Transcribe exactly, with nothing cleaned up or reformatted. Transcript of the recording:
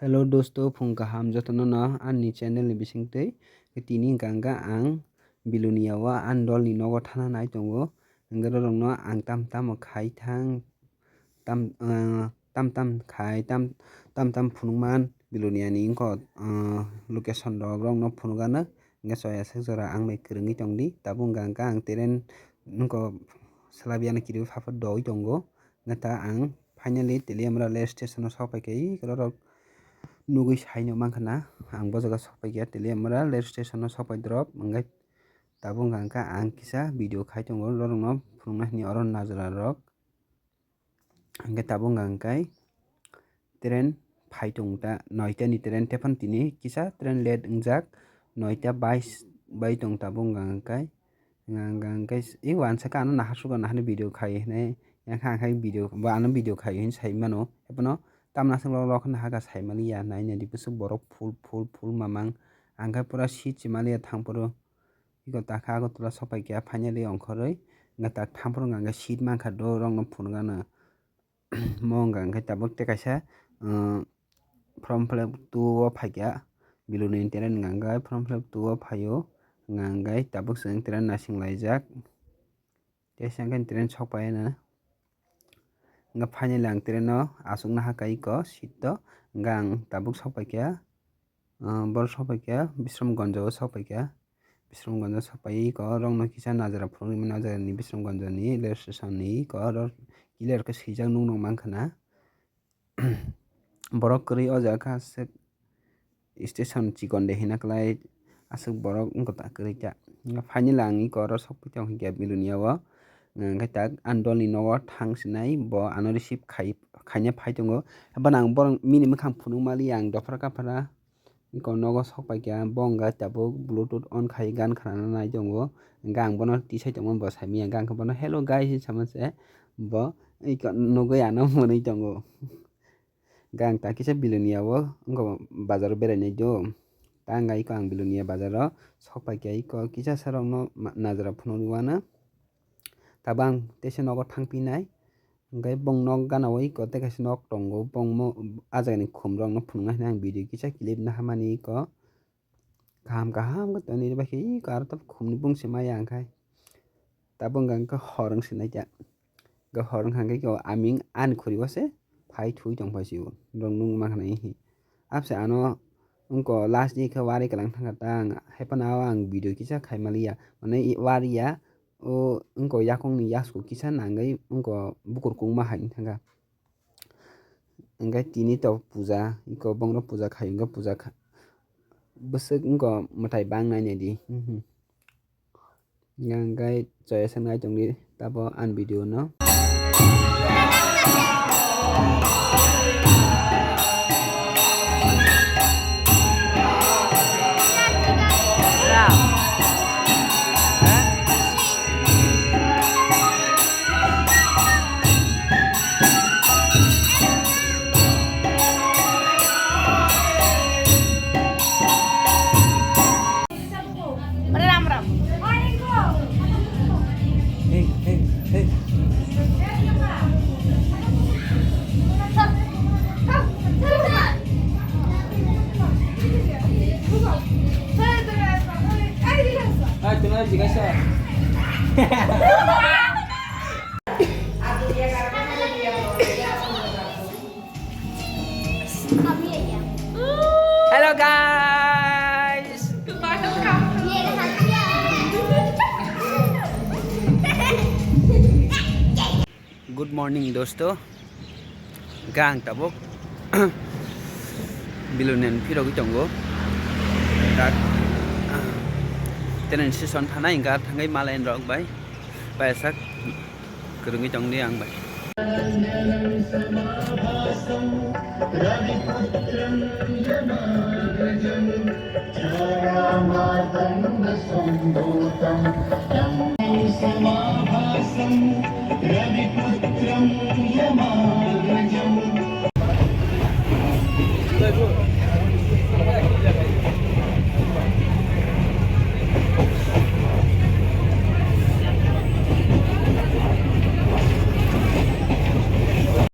Hello dosto, phung kaham jotono no ani channel ni bisingtwi. Tini hwnkha hwnkha ang Bilonia o ani dol ni nogo thana nai tongo. Hwnkhe norokno ang tam tamo khai thang, tam, ah, tam tam khai, tam, tam tam phunukman Bilonia ni wngkha, ah, location rok, rokno phunukgano. Hwnkhe choya sak jora ang bai kwrwngwi tongdi. Tabuk hwnkha hwnkha ang train wngkha Salabiyano kirwi phapha doi tongo. Hwnkhe ta ang finally Teliamura rail station o sokphaikha, ikorok nugwi saino mankha na. Ang bo jaga sokphaikha Teliamura rail station o sokphai drop. Hwnkhe tabuk hwnkha hwnkha ang kisa video khai tongo, norokno phunukna hwnwi oro najra rok. Hwnkhe tabuk hwnkha hwnkhe train phai tongo ta, noita ni train, tephano tini kisa train late wngjak, noita bais bai tong tabuk hwnkha hwnkhe. Hwnkha hwnkhe i uansa khe ano nahar sugo, nahar ni video khai hinwi, yang kha ang khai video, bo ano video khai hinwi sai mano, haiphano tamna swk lok lok naha kha sai maliya, nai nai di bwswk borok full full full mamang, ang khe pura seat se maliya thang phuru. Iko takha Agartala sokphaikha finally ongkhorwi, hwnkhe tak thamphuru hwnkha hwnkhe seat mankha do rokno phunukgano. Mo hwnkha hwnkhe tabuk tei kaisa, uh, form fill up two o phaikha, Bilonia ni train hwnkha hwnkhe form fill up two o phaio, hwnkha hwnkhe tabuk chwng train naising laijak. Teisa hwnkhe train sokpaiya na. Hwnkhe finally ang train no achukna hakha iko seat o. Hwnkhe ang tabuk sokpaikha, ah, boro sokpaikha Bisramganj o sokpaikha. Bisramganj o sokpaiwi iko rokno kisa najra phunuknwi mano, o jaga ni Bisramganj ni rail station ni iko oro clear khe swijak, nukno mankha na. Borok kwrwi o jaga kha aswk station chikon de hina kwlai, aswk borok wngkha ta kwrwi ta. Finally ang iko oro sokphi tong hinkhe Bilonia o, hwnkhe tak ani dol ni nogo thang sinai, bo ano receive khai, khaina phai tongo. Haphano ang borok bini mwkhang phunuk maliya, ang dophra kaphra. Iko nogo sokpaikha, bo hwnkha tabuk bluetooth on khai gan khnana nai tongo. Hwnkhe ang bono tisai tongmani bo saimanya, hwnkhe ang khe bono "Hello guys" hinwi sama se, bo iko nugwi ano hwnwi tongo. Hwnkhe ang ta kisa Bilonia o wngkha bazar o berai nai do. Ta hwnkhe iko ang Bilonia bazar o sokpaikha, iko kisa sa rokno ma-, najra phunuknwi uanw. Tabuk ang teisa nogo thangphinai. Hwnkhe bong nok gana o iko tei kaisa nok tongo, bongmo ah jagani khum rokno phunukna hinwi ang video kisa clip naharmani iko. Kaham kaham khe tonwi rwbaikhe iko aro tabuk khumni bung se maya hwnkhe. Tabuk hwnkha hwnkhe hor wng sinai kha. Hwnkhe hor wngkha hwnkhe iko aming ani khuri o se phai thui tongphai sio. Norok nukma khna hihi. Abse ano wngkha last ni khe wari kwlang thangkha ta ang. Haiphano o ang video kisa khai maliya. Mane wari ya. O wngkha yakungni yasku kisa nangwi wngkha bukur kungma hai wng thangkha. Hwnkhe tini to puja, iko bongno puja khai, wngkha puja kha-, bwswk wngkha mwtai bang nai nai di. Mhm. Hwnkhe choya sanai tongdi tabo ani video no. Ram ram. Hey, hey, hey. Ay, tú no le llegaste a... Hello guys. Good morning dosto. Gang tabuk Bilonian phirogwi tongo. Tak train station thanai hwnkha, thangwi malain rok bai. Paisa kwrwngwi tongdi ang bai.